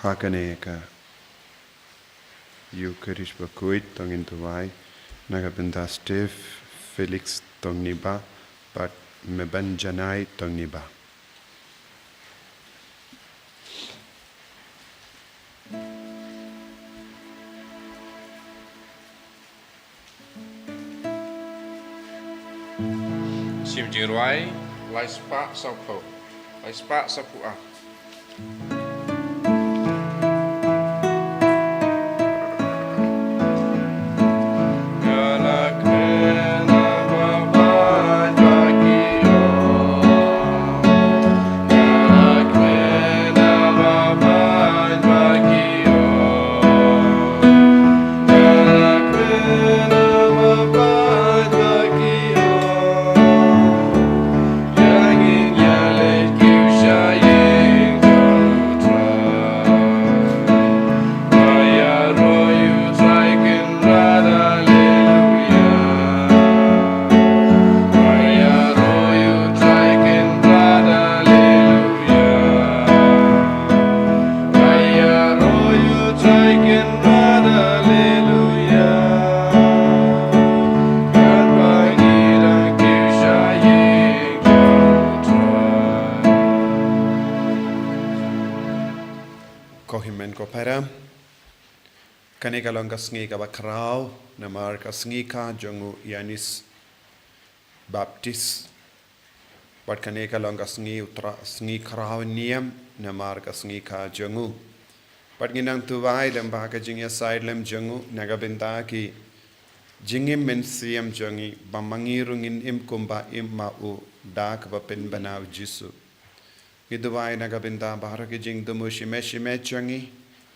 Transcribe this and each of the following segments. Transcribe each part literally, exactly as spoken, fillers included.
Ha kane ka Eucharist bakhuid to ngin duwai na ka bynta Steve Felix Tongniba bad Meban Janai Tongniba. Shim jingrwai lai spah sawphew, lai spah sawphew ar. Ko hynmen ko para, kane ka long ka sngi kaba khraw namar ka sngi kha jong u Ïoannis Baptist. Bad kane ka long ka sngi u Trai, sngi khraw niam namar ka sngi kha jong u. Bad ngin nang duwai lem ha ka jingïasaid lem jong u na ka bynta ki jingim mynsiem jong ngi, ba ma ngi ruh ngin im kumba im ma u da kaba pynbna u Jisu. Ngi duwai na ka bynta baroh ki jingthmu shimet shimet jong ngi.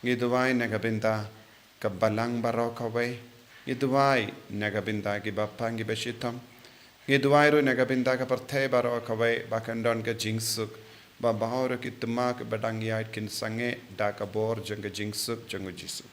Ngi duwai na ka bynta ka balang baroh kawei. Ngi duwai na ka bynta kiba pang kiba shitom. Ngi duwai ruh na ka bynta ka pyrthei baroh kawei, ba kan don ka jingsuk, ba baroh ki thma kiba dang ïaid kin sangeh da ka bor jong ka jingsuk jong u Jisu.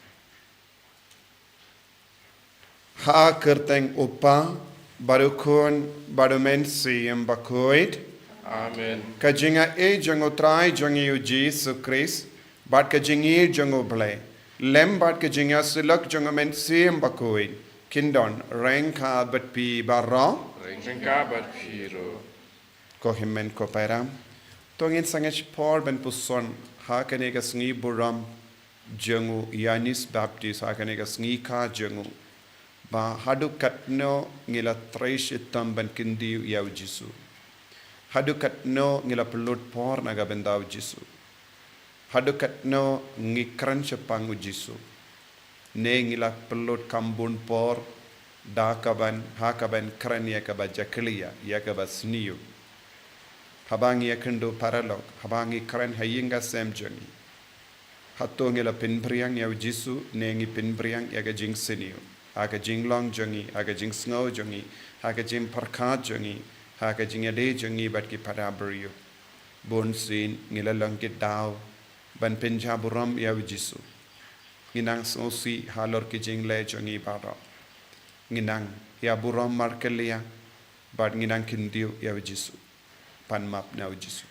Ha ka kyrteng u Kpa, bad u Khun, bad u Mynsiem Bakhuid. Amen. Ka jingaiei jong u Trai jong ngi u Jisu Khrist, bad ka jingïeit jong u Blei, lem bad ka jingïasyllok jong u Mynsiem Bakhuid, kin don ryngkat bad phi baroh. Ryngkat bad phi ruh. Ko hynmen ko para, to ngin sangeh shipor ban puson ha kane ka sngi burom jong u Ïoannis Baptist, ha kane ka sngi kha jong u, ba haduh katno ngi la trei shitom ban kyntiew ïa u Jisu. Haduh katno ngi la pynlut por na ka bynta u Jisu. Haduh katno ngi kren shaphang u Jisu. Ne ngi la pynlut kam bun por da kaban, ha kaban kren ïa kaba jakhlia, ïa kaba sniew. Haba ngi ïakynduh paralok, haba ngi kren ha ïing ha sem jong ngi, hato ngi la pynphriang ïa u Jisu, ne ngi pynphriang ïa ka jingsniew? Ha ka jinglong jong ngi, ha ka jingsngew jong ngi, ha ka jingpyrkhat jong ngi, ha ka jingïadei jong ngi bad ki para briew. Bunsien ngi la long ki daw ban pynjah burom ïa u Jisu. Ngi nang sngewsih halor ki jingleh jong ngi baroh. Ngi nang ïa burom markylliang, bad ngi nang kyntiew ïa u Jisu. Pan map na u Jisu.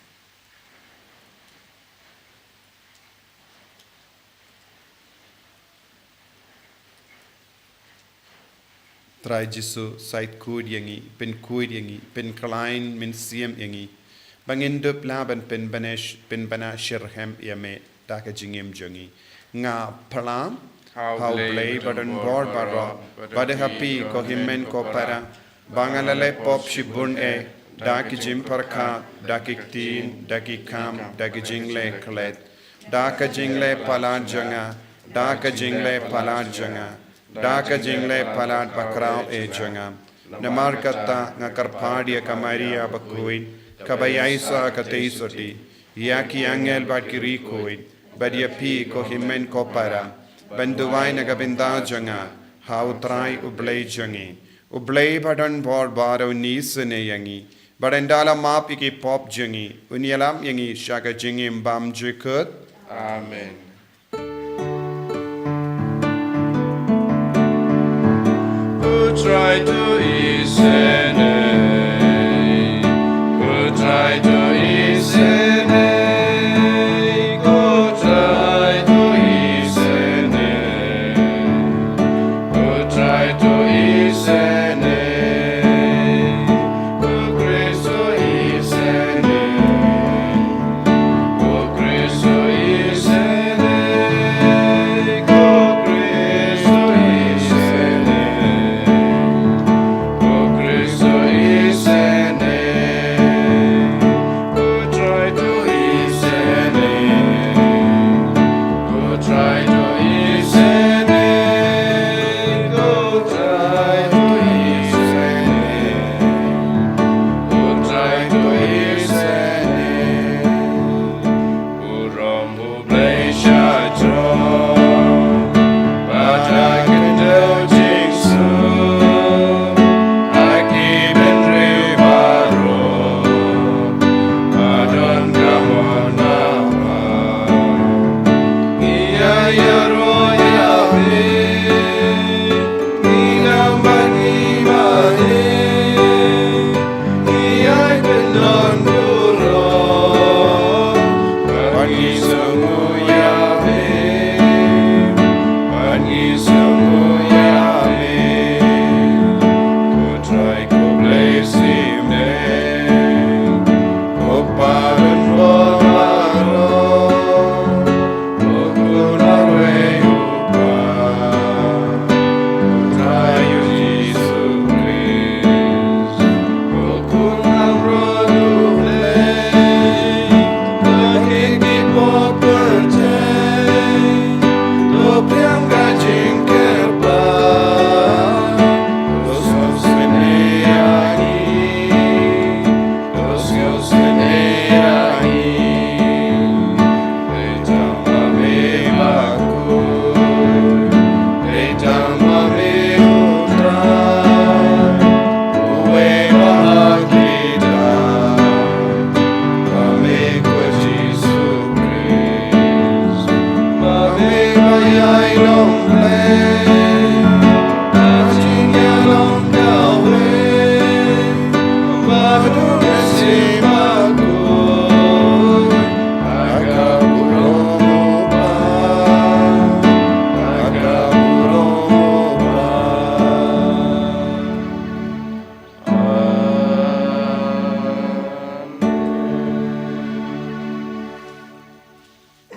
Trai Jisu, said khuid ïa ngi, pynkhuid ïa ngi, pynkhlaiñ mynsiem ïa ngi, ba ngin dup lah ban pynbna sh-, pynbna shitrhem ïa me da ka jingim jong ngi. Nga phla ha u Blei ba don bor baroh, bad ha phi ko hynmen ko para, ba nga la leh pop shibun eh, da ki jingpyrkhat, da ki ktien, da ki kam, da ki jingleh klet, da ka jingleh palat jong nga, da ka jingleh palat jong nga, da ka jingleh palat bakhraw eh jong nga. Namar kata nga kyrpad ïa ka Maria bakhuid, kaba ïaisah ka tei sotti, ïa ki angel bad ki riewkhuid, bad ïa phi ko hynmen ko para, ban duwai na ka bynta jong nga ha u Trai u Blei jong ngi. U Blei ba don bor baroh un isynei ïa ngi, bad un da la map ïa ki pop jong ngi, un ïalam ïa ngi sha ka jingim bymjukut. Amen. U Trai to isynei, u Trai to isynei, u Trai to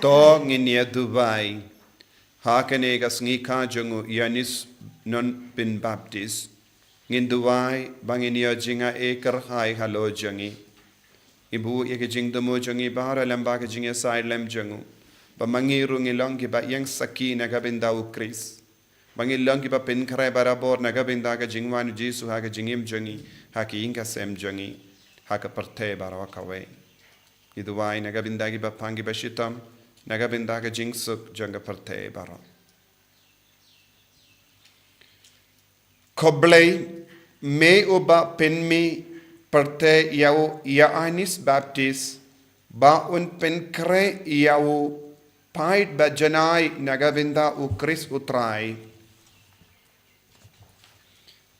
To ngin ïa duwai. Ha kane ka sngi kha jong u Ïoannis Nonpynbaptis, ngin duwai ba ngin ïoh jingaiei kyrhai halor jong ngi. Ngi buh ïa ka jingthmu jong ngi baroh lem bad ka jingïasaid lem jong u, ba ma ngi ruh ngin long kiba ïeng sakhi na ka bynta u Khrist, ba ngin long kiba pynkhreh barabor na ka bynta ka jingwan u Jisu ha ka jingim jong ngi, ha ka ïing ka sem jong ngi, ha ka pyrthei baroh kawei. Ngi duwai na ka bynta kiba pang kiba shitom, na ka bynta ka jingsuk jong ka pyrthei baroh. Khublei, me uba pynmih pyrthei ïa u Ïoannis Baptis, ba un pynkhreh ïa u paid ba janai na ka bynta u Khrist u Trai.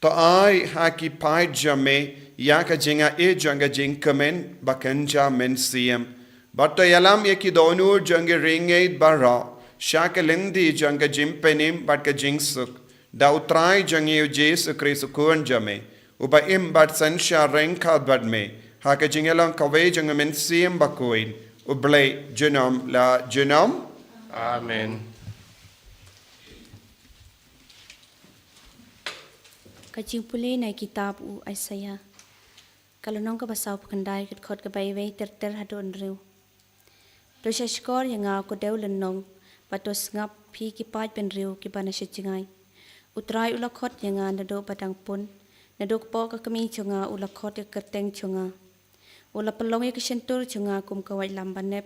To ai ha ki paid jong me ïa ka jingaiei jong ka jingkmen ba kynja mynsiem. Bad to ïalam ïa ki dohnud jong ki riewngeit baroh sha ka lynti jong ka jingpynim bad ka jingsuk, da u Trai jong ngi u Jisu Khrist u Khun jong me, uba im bad synshar ryngkat bad me ha ka jingïalong kawei jong u Mynsiem Bakhuid, U Blei junom la junom. Amen. Ka jingpule na kitab u Isaiah. Ka lynnong kaba sawphew khyndai, ka dkhot kaba iwei ter ter haduh hynriew. To shahshkor ïa nga, ko dewlynnong, bad to sngap, phi ki paid bynriew kiba na sha jngai. U Trai u la khot ïa nga naduh ba dang pun, naduh kpoh ka kmie jong nga u la khot ïa ka kyrteng jong nga. U la pynlong ïa ka shyntur jong nga kum ka waitlam ba nep,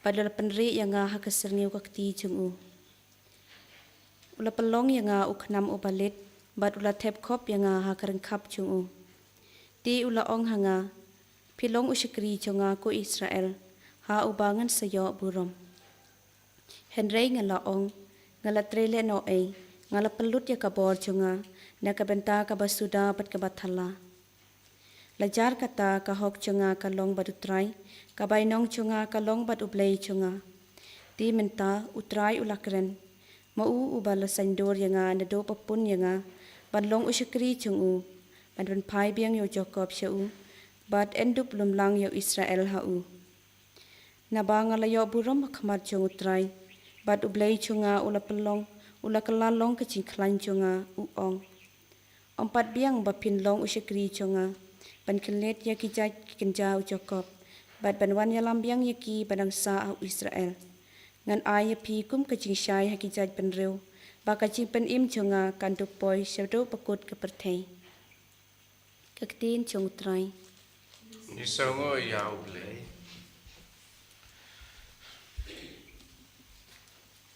bad u la pynrieh ïa nga ha ka syrngiew ka kti jong u. U la pynlong ïa nga u khnam uba lit, bad u la thep khop ïa nga ha ka ryngkhap jong u. Te u la ong ha nga, phi long u shakri jong nga ko Israel, ha uba ngan sa ïoh burom. Hynrei nga la ong, nga la trei lehnohei, nga la pynlut ïa ka bor jong nga na ka bynta kaba suda bad kaba thala. La jar kata, ka hok jong nga ka long bad U Trai, ka bainong jong nga ka long bad U Blei jong nga. Te mynta U Trai u la kren, ma u uba la saiñdur ïa nga naduh ba pun ïa nga, ban long u shakri jong u, ban pynphai biang ïa u Jakob sha u, bad yn dup lumlang ïa u Israel ha u. Naba nga la ïoh burom ha khmat jong U Trai, bad U Blei jong nga u la pynlong, u la kylla long ka jingkhlaiñ jong nga, u ong, ym pat biang ba phin long u shakri jong nga, ban khyllied ïa ki jait ki kynja u Jakob, bad ban wan ïalam biang ïa ki ba dang sah ha u Israel. Ngan ai ïa phi kum ka jingshai ha ki jait bynriew, ba ka jingpynim jong nga kan dup poi shaduh ba kut ka pyrthei. Ka ktien jong U Trai. Ngi sngewnguh ïa U Blei.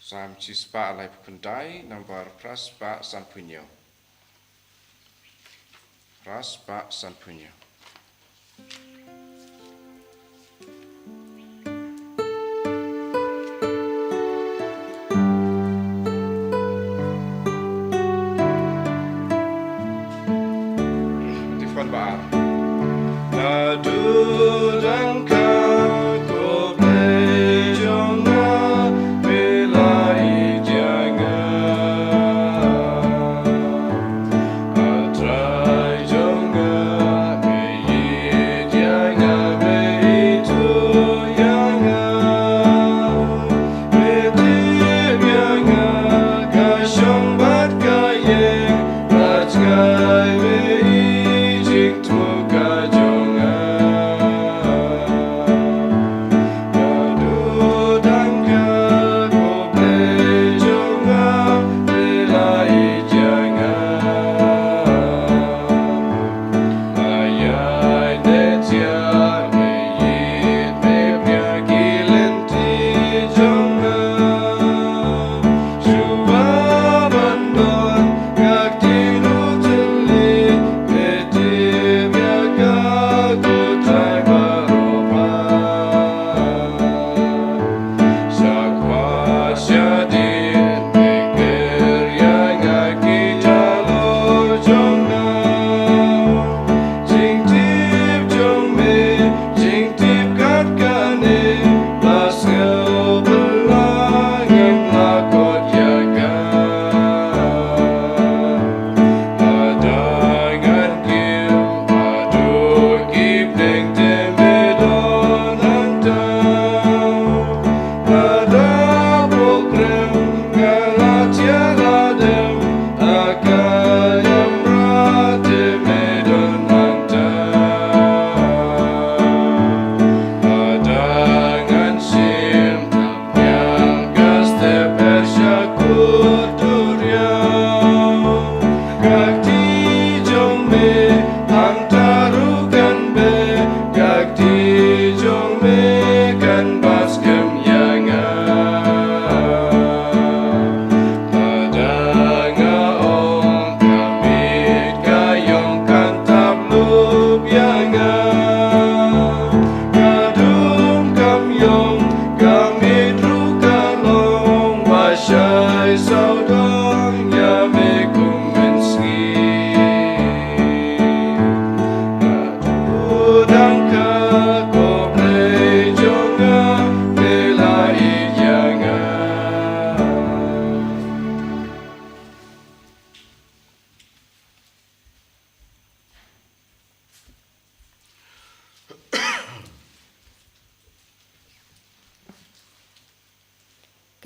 Salm shispah laiphew khyndai, nambar phra spah sanphew hynñiew. Phra spah sanphew hynñiew. Naduh dang kha ko Blei jong nga, me la ïeit ïa nga. A Trai jong nga, me ïeit ïa nga, me ithuh ïa nga. Me tip ïa nga, ka shong bad ka ïeng, bad nga me i jingthoh ka jong nga.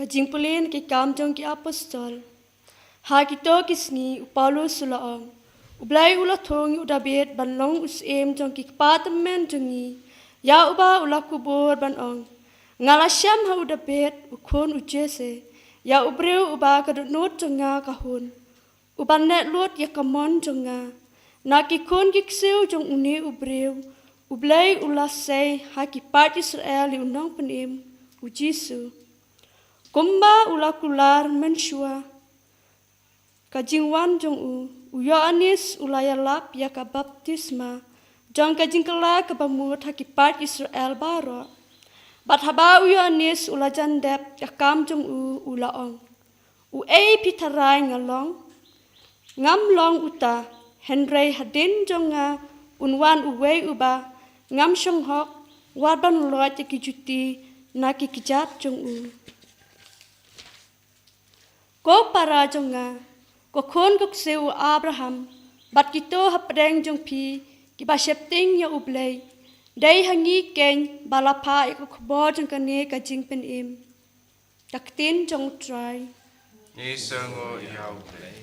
Ka jingpule na ki Kam jong ki Apostol. Ha kito ki sngi u Paulus u la ong, U Blei u la thung ïa u David ban long u syiem jong ki kpa tymmen jong ngi, ïa uba u la kubur ban ong, Nga la shem ha u David, u khun u Jesse, ïa u briew uba ka dohnud jong nga ka hun, uban leh lut ïa ka mon jong nga. Na ki khun ki ksiew jong une u briew, U Blei u la sei ha ki paid Israel ïa u Nongpynim, u Jisu. Kumba u la kular mynshuwa ka jingwan jong u, u Ïoannis u la ïalap ïa ka baptisma jong ka jingkylla kaba mut ha ki paid Israel baroh. Bad haba u Ïoannis u la jan dep ïa ka kam jong u, u la ong, Uei phi tharai nga long? Ngam long uta, hynrei hadien jong nga un wan uwei uba ngam shong hok, wat ban loit ïa ki juti na ki kjat jong u. Ko para jong nga, ko khun ko ksiew u Abraham, bad kito hapdeng jong phi kiba sheptieng ïa U Blei, dei ha ngi keiñ ba la phah ïa ka khubor jong kane ka jingpynim. Ka ktien jong U Trai. Ngi sngew ïa U Blei.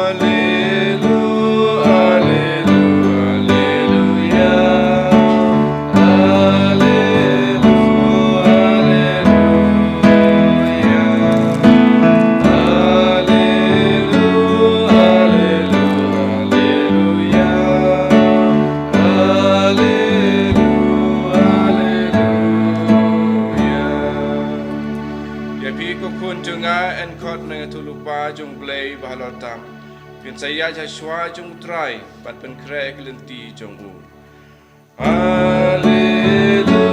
Alleluia, alleluia, alleluia. Alleluia, alleluia. Alleluia, alleluia. Alleluia, alleluia. Ïa phi ko khun jong nga, yn khot na ka kyrteng U Kpa jong U Blei ba halor tam. Phin sa ïaid shuwa jong U Trai bad pynkhreh ïa ka lynti jong u. Alleluia,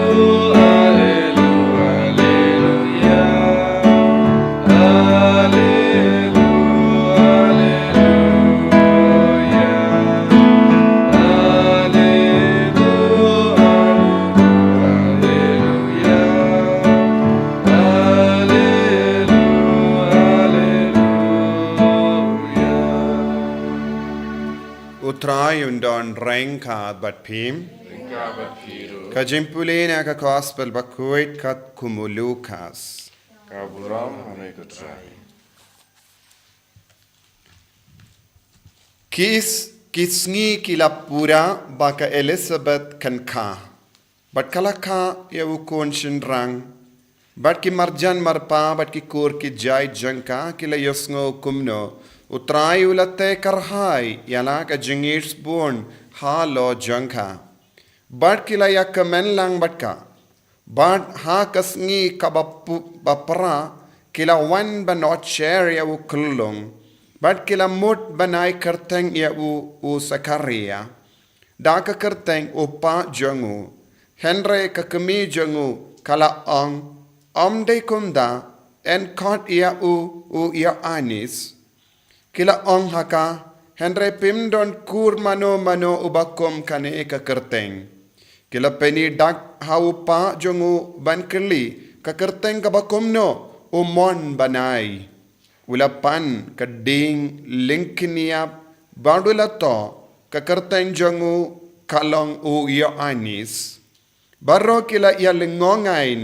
alleluia, alleluia. Alleluia, alleluia. Alleluia, alleluia. Alleluia, alleluia. U Trai un don ryngkat bad phi. Ryngkat bad phi ruh. Ka jingpule na ka Gospel bakhuid katkum u Lukas. Ka burom ha me ko Trai. Ki s-, ki sngi ki la pura ba ka Elisabeth kan kha. Bad ka la kha ïa u khun shynrang. Bad ki marjan marpa bad ki kur ki jait jong ka ki la ïohsngew kumno U Trai u la teh kyrhai ïa la ka jingïeit bun halor jong ka. Bad ki la ïakmen lang bad ka. Bad ha ka sngi kaba pu-, ba phra, ki la wan ban ot sher ïa u khyllung. Bad ki la mut ban ai kyrteng ïa u, u Sakaria. Da ka kyrteng u pa jong u. Hynrei ka kmie jong u ka la ong, ym dei kumta, yn khot ïa u, u Ïoannis. Ki la ong ha ka, hynrei phim don kur mano mano uba kum kane ka kyrteng. Ki la pynïaid ha u pa jong u ban kylli, ka kyrteng kaba kumno u mon ban ai. U la pan ka dieng lyngkniap bad u la thoh, ka kyrteng jong u ka long u Ïoannis. Baroh ki la ïalyngngoh ngan,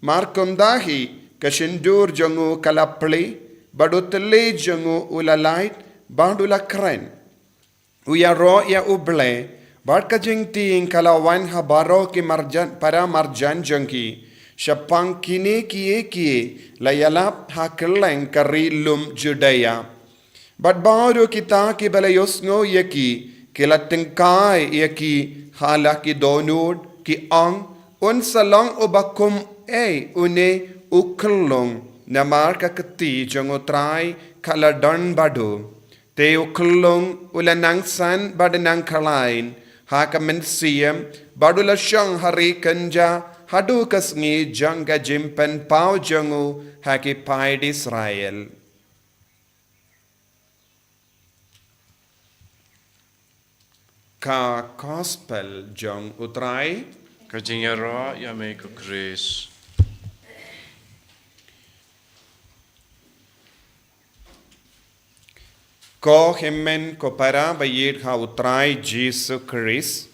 mar kumta hi, ka shyntur jong u ka la plie, bad u tylli jong u u la lait, bad u la kren. U ïaroh ïa U Blei, bad ka jingtieng ka la wan ha baroh ki marjan, para marjan jong ki. Shaphang kine kiei kiei la ïalap ha kylleng ka ri lum Judia. Bad baroh kita kiba la ïohsngew ïa ki, ki la tyngkai ïa ki ha la ki dohnud, ki ong, un sa long uba kum ei une u khyllung, namar ka kti jong U Trai ka la don bad u. Te u khyllung u la nang san bad nang khlaiñ ha ka mynsiem, bad u la shong ha ri kynja haduh ka sngi jong ka jingpynpaw jong u ha ki paid Israel. Ka Gospel jong U Trai. Ka jingïaroh ïa me ko Khrist. Ko hynmen ko para ba ïeit ha U Trai Jisu Khrist.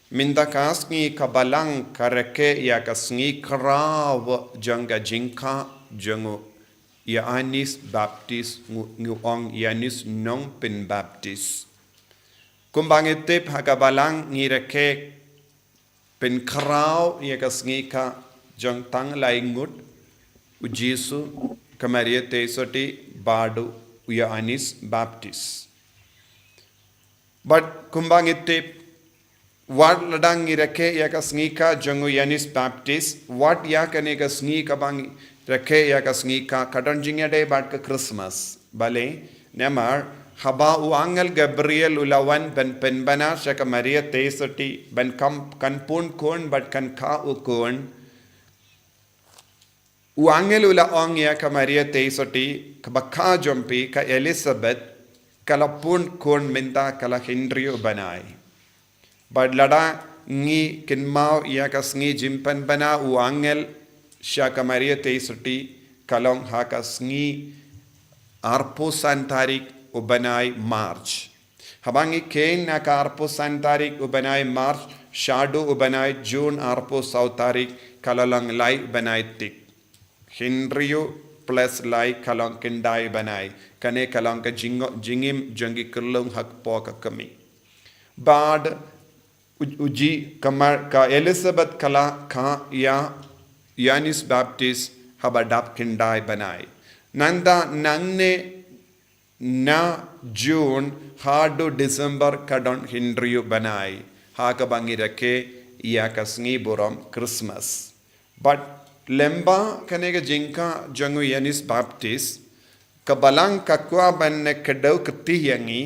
Mynta ka sngi ka Balang ka rakhe ïa ka sngi khraw jong ka jingkha jong u Ïoannis Baptist, ngi ong Ïoannis Nongpynbaptis. Kumba ngi tip ha ka Balang ngi rakhe pynkhraw ïa ka sngi kha jong tang lai ngut, u Jisu, ka Maria Theisotti bad u Ïoannis Baptist. Bad kumba ngi tip, wat lada ngi rakhe ïa ka sngi kha jong u Ïoannis Baptist, wat ïa kane ka sngi kaba ngi rakhe ïa ka sngi kha ka don jingïadei bad ka Christmas. Balei? Namar haba u angel Gabriel u la wan ban pynbna sha ka Maria Theisotti ban kan pun khun bad kan kha u khun, u angel u la ong ïa ka Maria Theisotti, kaba kha jong phi ka Elizabeth ka la pun khun mynta ka la hynriew bnai. Bad lada ngi kynmaw ïa ka sngi jingpynbna u angel sha ka Maria Theisotti, ka long ha ka sngi arphew san tarik u bnai March. Haba ngi kheiñ na ka arphew san tarik u bnai March shaduh u bnai June arphew saw tarik, ka la long lai bnai tik. Hynriew plus lai ka long khyndai bnai. Kane ka long ka jingim jong ki khyllung ha kpoh ka kmie. Bad u, u ji ka Mar-, ka Elizabeth ka la kha ïa u Ïoannis Baptist haba dap khyndai bnai. Nangta nangne na June haduh December ka don hynriew bnai, ha kaba ngi rakhe ïa ka sngi burom Christmas. Bad lyngba kane ka jingkha jong u Ïoannis Baptist, ka Balang ka kwah ban kdew kti ïa ngi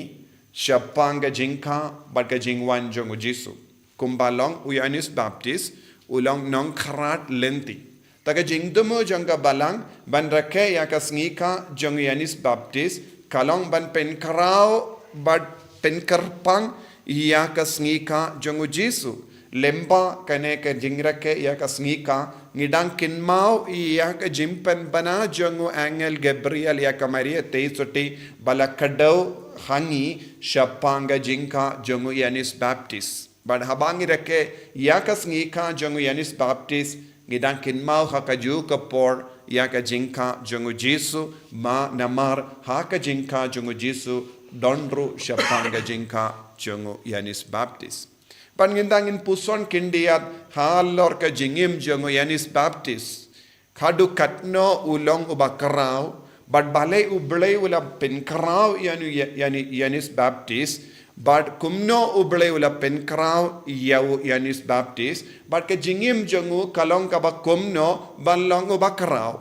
shaphang ka jingkha bad ka jingwan jong u Jisu. Kumba long u Ïoannis Baptist u long nongkhrat lynti. Ta ka jingthmu jong ka Balang ban rakhe ïa ka sngi kha jong u Ïoannis Baptist ka long ban pynkhraw bad pynkyrpang ïa ka sngi kha jong u Jisu. Lyngba kane ka jingrakhe ïa ka sngi kha, ngi dang kynmaw ïa ka jingpynbna jong u angel Gabriel ïa ka Maria Theisotti ba la kdew ha ngi shaphang ka jingkha jong u Ïoannis Baptist. Bad haba ngi rakhe ïa ka sngi kha jong u Ïoannis Baptist, ngi dang kynmaw ha kajuh ka por ïa ka jingkha jong u Jisu, namar ha ka jingkha jong u Jisu don ruh shaphang ka jingkha jong u Ïoannis Baptist. Bad ngin dang ngin puson khyndiat halor ka jingim jong u Ïoannis Baptist. Haduh katno u long uba khraw, bad balei U Blei u la pynkhraw ïa u Ïoannis Baptist, bad kumno U Blei u la pynkhraw ïa u Ïoannis Baptist, bad ka jingim jong u ka long kaba kumno ban long uba khraw.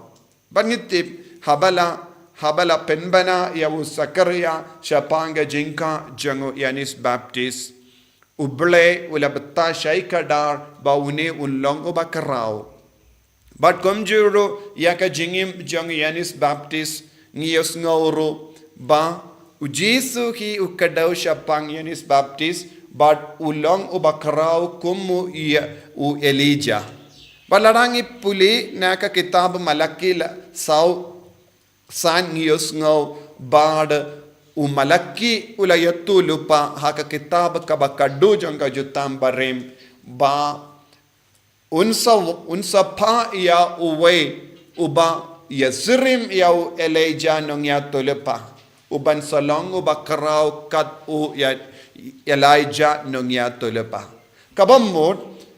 Bad ngi tip haba la, haba la pynbna ïa u Sakaria shaphang ka jingkha jong u Ïoannis Baptist, U Blei u la batai shai kdar ba une un long uba khraw. Bad kumjuh ruh ïa ka jingim jong u Ïoannis Baptist ngi ïohsngew ruh ba u Jisu hi u kdew shaphang u Ïoannis Baptist bad u long uba khraw kum u Elijah. Bad lada ngi pule na ka kitab Malaki la saw san ngi ïohsngew ba u Malaki u la ïathuhlypa ha ka kitab kaba khadduh jong ka Jutang Barim ba un sa, un sa phah ïa uwei uba ïasyriem ïa u Elijah nongïathuhlypa, uban sa long uba khraw kat u Elijah nongïathuhlypa. Kaba mut,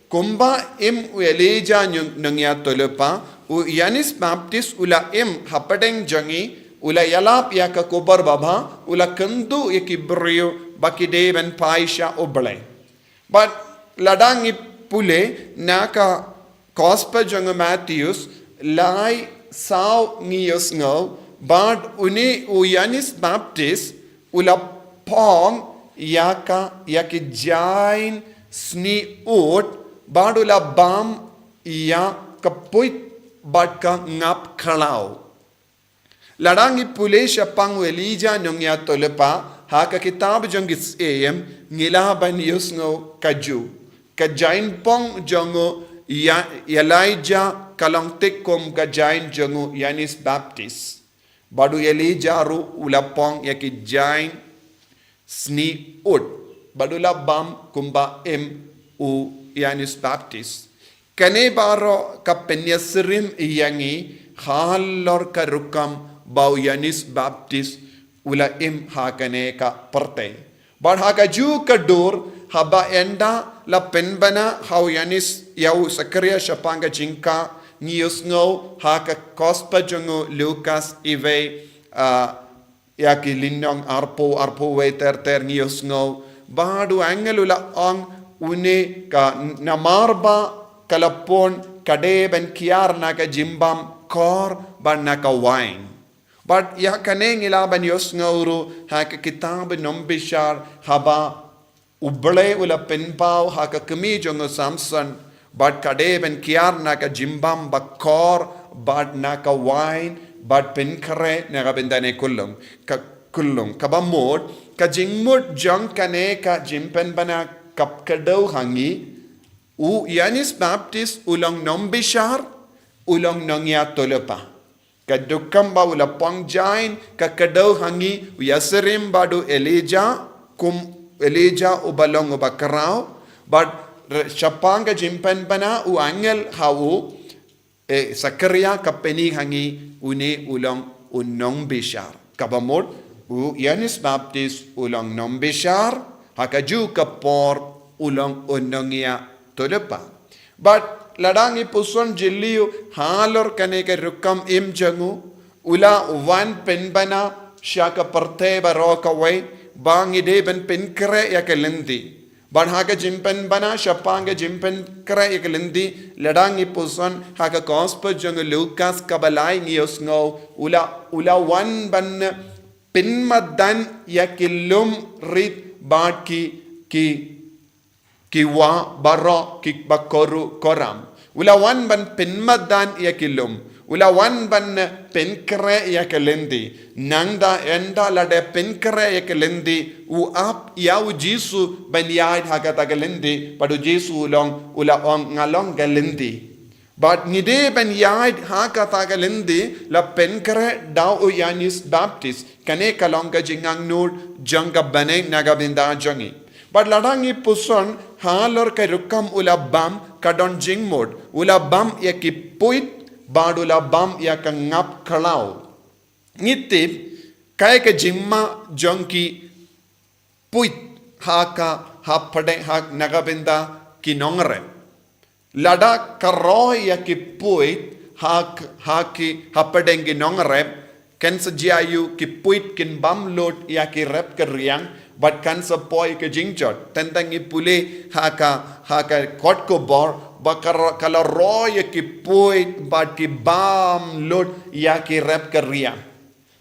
kumba im u Elijah nongïathuhlypa, u Ïoannis Baptist u la im hapdeng jong ngi, u la ïalap ïa ka khubor babha, u la kyntu ïa ki briew ba ki dei ban phai sha U Blei. Bad lada ngi pule na ka Gospel jong u Mathaios lai saw ngi ïohsngew ba une u Ïoannis Baptist u la phong ïa ka, ïa ki jaiñ snieh ud bad u la bam ïa ka puit bad ka ngap khlaw. Lada ngi pule shaphang u Elijah nongïathuhlypa ha ka kitab jong ki Syiem ngi lah ban ïohsngew kajuh. Ka jaiñ phong jong u Elijah ka long thik kum ka jaiñ jong u Ïoannis Baptist. Bad u Elijah ruh u la phong ïa ki jaiñ snieh ud bad u la bam kumba im u Ïoannis Baptist. Kane baroh ka pynïasyriem ïa ngi halor ka rukom ba u Ïoannis Baptist u la im ha kane ka pyrthei. Bad ha kajuh ka dur, haba ynda la pynbna ha u Ïoannis ïa u Sakaria shaphang ka jingkha, ngi ïohsngew ha ka gospel jong u Lukas iwei, ah, ïa ki lynnong arphew, arphew wei ter ter ngi ïohsngew. Bad u angel u la ong, une ka namar ba ka la pun ka dei ban kiar na ka jingbam kor bad na ka wain. Bad ïa kane ngi lah ban ïohsngew ruh ha ka kitab Nongbishar, haba U Blei u la pynpaw ha ka kmie jong u Samson, bad ka dei ban kiar na ka jingbam ba kor bad na ka wain, bad pynkhreh na ka bynta ne kullum. Ka kullum. Kaba mut, ka jingmut jong kane ka jingpynbna ka kdew ha ngi, u Ïoannis Baptist u long nongbishar, u long nongïathuhlypa. Ka dei kumba u la pynjah ïa ka kdew ha ngi, u ïasyriem bad u Elijah, kum Elijah uba long uba khraw, bad re-, shaphang ka jingpynbna u angel ha u, eh, Sakaria ka pyni ha ngi une u long u nongbishar. Kaba mut, u Ïoannis Baptist u long nongbishar, ha kajuh ka por u long u nongïathuhlypa. Bad lada ngi puson jylliew halor kane ka rukom im jong u, u la wan pynbna sha ka pyrthei baroh kawei, ba ngi dei ban pynkhreh ïa ka lynti. Bad ha ka jingpynbna shaphang ka jingpynkhreh ïa ka lynti, lada ngi puson ha ka gospel jong u Lukas kaba lai ngi ïohsngew, u la, u la wan ban pynmadan ïa ki lum rit bad ki, ki ki wah baroh kiba khuid khuram. U la wan ban pynmadan ïa ki lum. U la wan ban pynkhreh ïa ka lynti. Nangta ynda la dep pynkhreh ïa ka lynti, u ap ïa u Jisu ban ïaid ha kata ka lynti, bad u Jisu u long, u la ong nga long ka lynti. Bad ngi dei ban ïaid ha kata ka lynti la pynkhreh da u Ïoannis Baptist. Kane ka long ka jingangnud jong ka bneng na ka bynta jong ngi. Bad lada ngi puson halor ka rukom u la bam, ka don jingmut, u la bam ïa ki puit, bad u la bam ïa ka ngap khlaw. Ngi tip, kaei ka jingma jong ki puit ha ka, ha pdeng, ha na ka bynta ki nongrep. Lada ka roi ïa ki puit ha k-, ha ki, ha pdeng ki nongrep, kan sa jia ïa u ki puit kin bam lut ïa ki rep ki riang, bad kan sa poi ka jingjot. Tang tang ngi pule ha ka, ha ka kot khubor, ba ka ro-, ka la roi ïa ki puit, bad ki bam lut ïa ki rep ki riang.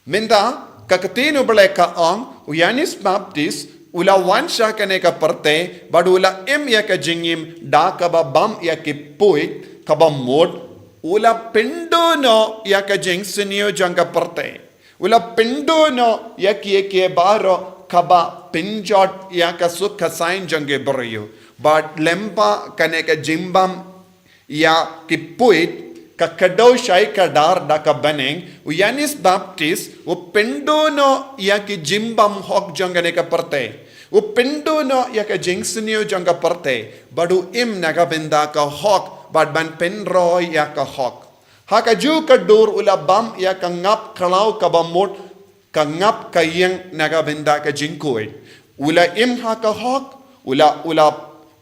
Mynta, ka ktien u Blei ka ong, u Ïoannis Baptist, u la wan sha kane ka pyrthei, bad u la im ïa ka jingim, da kaba bam ïa ki puit, kaba mut, u la pynduh noh ïa ka jingsniew jong ka pyrthei. U la pynduh noh ïa kiei kiei baroh kaba pynjot ïa ka suk ka saiñ jong ki briew. Bad lyngba kane ka jingbam ïa ki puit, ka kdew shai kdar da ka bneng, u Ïoannis Baptist, u pynduh noh ïa ki jingbam hok jong kane ka pyrthei. U pynduh noh ïa ka jingsniew jong ka pyrthei, bad u im na ka bynta ka hok, bad ban pynroi ïa ka hok. Ha kajuh ka dur u la bam ïa ka ngap khlaw kaba mut, ka ngap ka ïeng na ka bynta ka jingkhuid. U la im ha ka hok, u la, u la,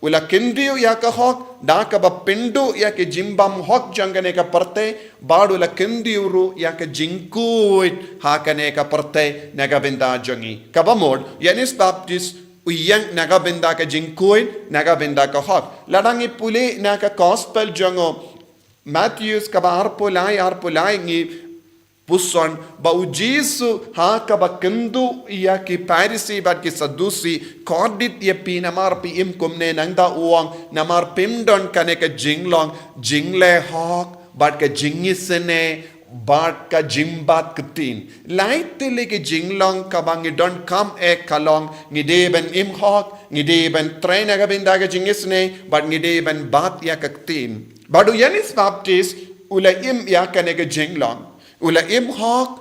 u la kyntiew ïa ka hok, da kaba pynduh ïa ki jingbam hok jong kane ka pyrthei, bad u la kyntiew ruh ïa ka jingkhuid ha kane ka pyrthei na ka bynta jong ngi. Kaba mut, u Ïoannis Baptist, u ïeng na ka bynta ka jingkhuid, na ka bynta ka hok. Lada ngi pule na ka gospel jong u Mathaios kaba arphew lai, arphew lai ngi puson, ba u Jisu ha kaba kynduh ïa ki Pharisi bad ki Saddusi, kordit ïa phi namar phi im kumne, nangta u ong, namar phim don kane ka jinglong, jingleh hok, bad ka jingisynei, bad ka jingbat ktien. Lai tylli ki jinglong kaba ngi donkam eh ka long, ngi dei ban im hok, ngi dei ban trei na ka bynta ka jingisynei, bad ngi dei ban bat ïa ka ktien. Bad u Ïoannis Baptist, u la im ïa kane ka jinglong. U la im hok,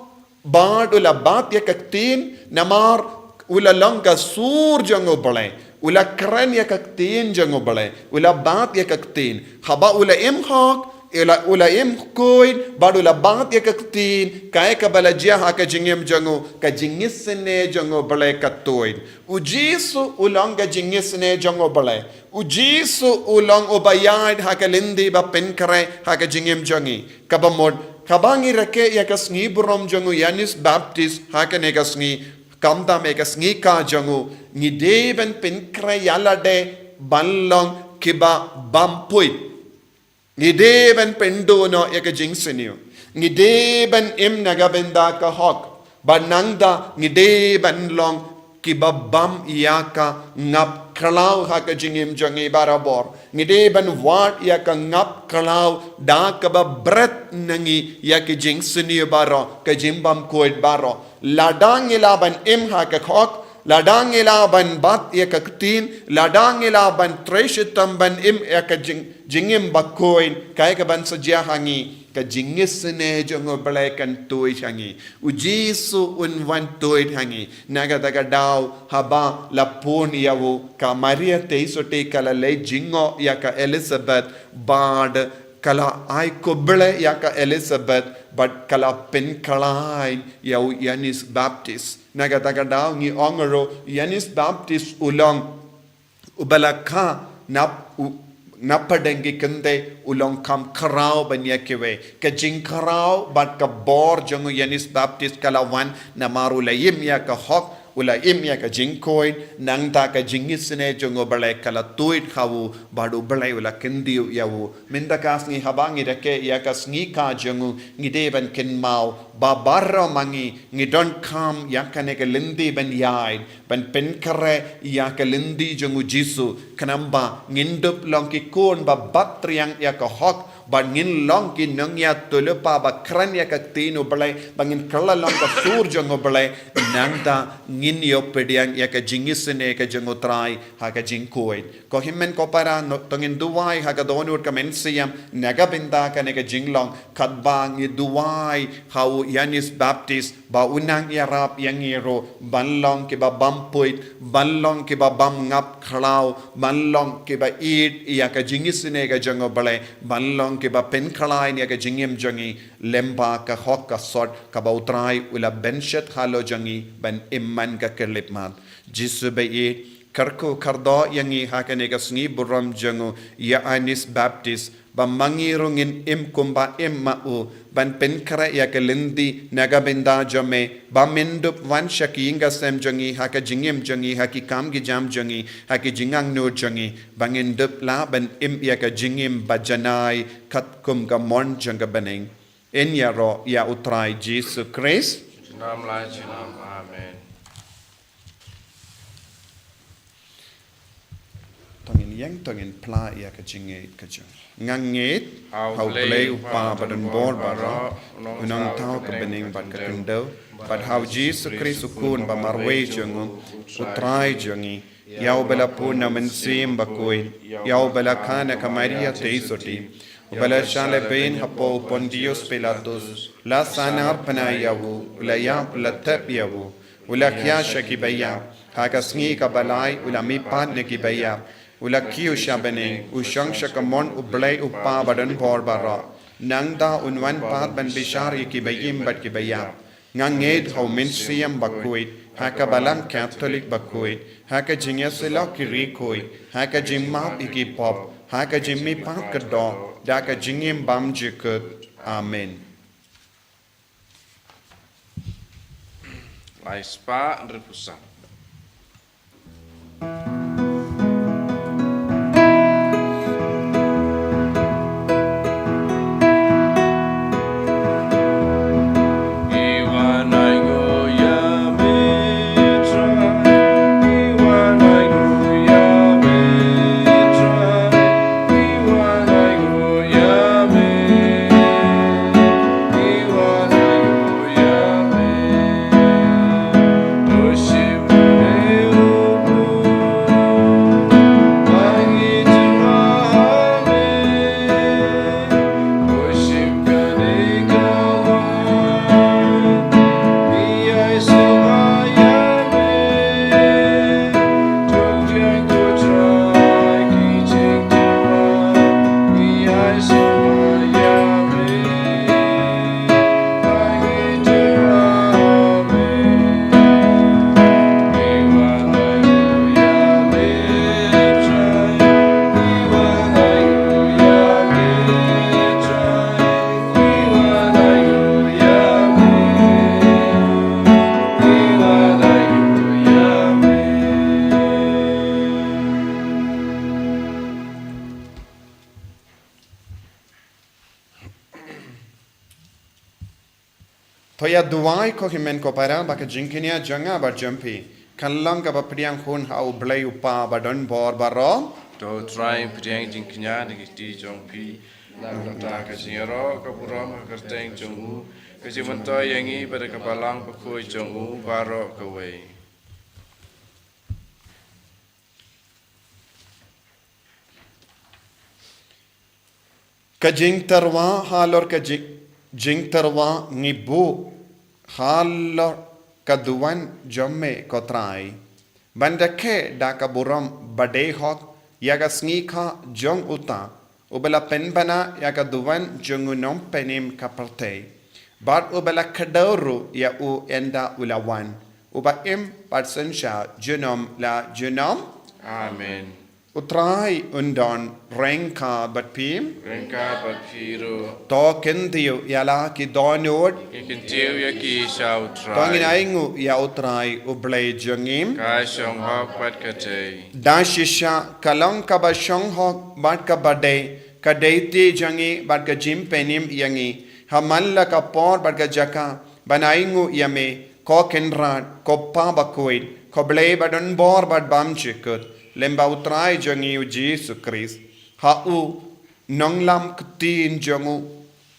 bad u la bat ïa ka ktien, namar u la long ka sur jong u Blei. U la kren ïa ka ktien jong U Blei, u la bat ïa ka ktien. Haba u la im hok, u la, u la im khuid, bad u la bat ïa ka ktien, kaei kaba la jia ha ka jingim jong u, ka jingisynei jong U Blei ka tuid. U Jisu u long ka jingisynei jong U Blei. U Jisu u long uba ïaid ha ka lynti ba pynkhreh ha ka jingim jong ngi. Kaba mut, haba ngi rakhe ïa ka sngi burom jong u Ïoannis Baptist ha kane ka sngi, khamtam ïa ka sngi ka jong u, ngi dei ban pynkhreh ïa lade ban long kiba bym puit. Ngi dei ban pynduh noh ïa ka jingsniew. Ngi dei ban im na ka bynta ka hok. Bad nangta ngi dei ban long kiba bym ïa ka ngap khlaw ha ka jingim jong ngi barabor. Ngi dei ban wad ïa ka ngap khlaw da kaba bret na ngi ïa ka jingsniew baroh, ka jingbymkhuid baroh. Lada ngi lah ban im ha ka hok, lada ngi lah ban bat ïa ka ktien, lada ngi lah ban trei shitom ban im ïa ka jing, jingim bakhuid, kaei kaban sa jia ha ngi, ka jingisynei jong U Blei kan tuid ha ngi. U Jisu un wan tuid ha ngi. Na kata ka daw haba la pun ïa u, ka Maria Theisotti ka la leit jngoh ïa ka Elizabeth, bad ka la ai khublei ïa ka Elizabeth, bad ka la pynkhlaiñ ïa u Ïoannis Baptist. Na kata ka daw ngi ong ruh Ïoannis Baptist u long uba la kha nap u, nap pdeng ki kynthei, u long kham khraw ban ïa kiwei. Ka jingkhraw bad ka bor jong u Ïoannis Baptist ka la wan namar u la im ïa ka hok, u la im ïa ka jingkhuid, nangta ka jingisynei jong U Blei ka la tuid ha u, bad U Blei u la kyntiew ïa u. Mynta ka sngi haba ngi rakhe ïa ka sngi ka jong u, ngi dei ban kynmaw ba baroh ma ngi ngi donkam ïa kane ka lynti ban ïaid, ban pynkhreh ïa ka lynti jong u Jisu, khnang ba ngin dup long ki khun ba bat riang ïa ka hok, ba ngin long ki nongïathuhlypa ba kren ïa ka ktien U Blei, ba ngin kylla long ka sur jong U Blei, nangta ngin ïoh pdiang ïa ka jingisynei ka jong U Trai ha ka jingkhuid. Ko hynmen ko para, to ngin duwai ha ka dohnud ka mynsiem na ka bynta kane ka jinglong, katba ngi duwai ha u Ïoannis Baptist ba un nang ïarap ïa ngi ruh ban long kiba bym puit, ban long kiba bym ngap khlaw, ban long kiba ïeit ïa ka jingisynei ka jong U Blei, ban long kiba pynkhlaiñ ïa ka jingim jong ngi lyngba ka hok ka sot kaba U Trai u la bynshet halor jong ngi ban im man ka khyllipmat. Jisu ba ïeit, kyrkhu kyrdoh ïa ngi ha kane ka sngi burom jong u Ïoannis Baptist, ba ma ngi ruh ngin im kumba im ma u, ban pynkhreh ïa ka lynti na ka bynta jong me, ba men dup wan sha ki ïing ka sem jong ngi, ha ka jingim jong ngi, ha ki kam ki jam jong ngi, ha ki jingangnud jong ngi, ba ngin dup lah ban im ïa ka jingim ba janai katkum ka mon jong ka bneng. Yn ïaroh ïa U Trai Jisu Khrist. Junom la junom. Amen. To ngin ïeng, to ngin phla ïa ka jingngeit ka jong. Nga ngeit ha U Blei U Kpa ba don bor baroh, U Nongthaw ka bneng bad ka khyndew, bad ha U Jisu Khrist U Khun ba marwei jong u, U Trai jong ngi, ïa uba la pun na u Mynsiem Bakhuid, ïa uba la kha na ka Maria Theisotti, uba la shah lehbeiñ hapoh u Pontius Pilatus, la sahnarphna ïa u, u la ïap, la thep ïa u, u la khia sha kiba ïap, ha ka sngi kaba lai u la mihpat na kiba ïap, u la kiew sha bneng, u shong sha ka mon U Blei U Kpa ba don bor baroh. Nangta un wan pat ban bishar ïa kiba im bad kiba ïap. Nga ngeit ha u Mynsiem Bakhuid, ha ka Balang Katholik bakhuid, ha ka jingïasyllok ki riewkhuid, ha ka jingmap ïa ki pop, ha ka jingmihpat ka doh, da ka jingim bymjukut. Amen. Lai spah hynriewphew saw. Duwai, ko hynmen ko para, ba ka jingkñia jong nga bad jong phi kan long kaba pdiang hun ha U Blei U Kpa badonbor baroh. To Trai, pdiang jingkñia na ki kti jong phi, na ka bynta ka jingïaroh ka burom ha ka kyrteng jong u, ka jingmyntoi ïa ngi bad ka Balang Bakhuid jong u baroh kawei. Ka jingtyrwa, halor ka jing, jingtyrwa ngi buh halor ka duwan jong me, ko Trai, ban rakhe da ka burom badei hok ïa ka sngi kha jong uta uba la pynbna ïa ka duwan jong u Nongpynim ka pyrthei, bad uba la kdew ruh ïa u ynda u la wan, uba im bad synshar junom la junom. Amen. U Trai un don ryngkat bad phi. Ryngkat bad phi ruh. To kyntiew ïa la ki dohnud. Ngi kyntiew ïa ki sha U Trai. To ngin ainguh ïa U Trai U Blei jong ngi. Ka shong hok bad ka dei. Da shisha ka long kaba shong hok bad kaba dei, ka dei te jong ngi bad ka jingpynim ïa ngi ha man la ka por bad ka jaka ban ainguh ïa me, ko Kynrad, ko Kpa Bakhuid, ko Blei badonbor bad bymjukut, lyngba U Trai jong ngi U Jisu Khrist. Ha u nonglam ktien jong u,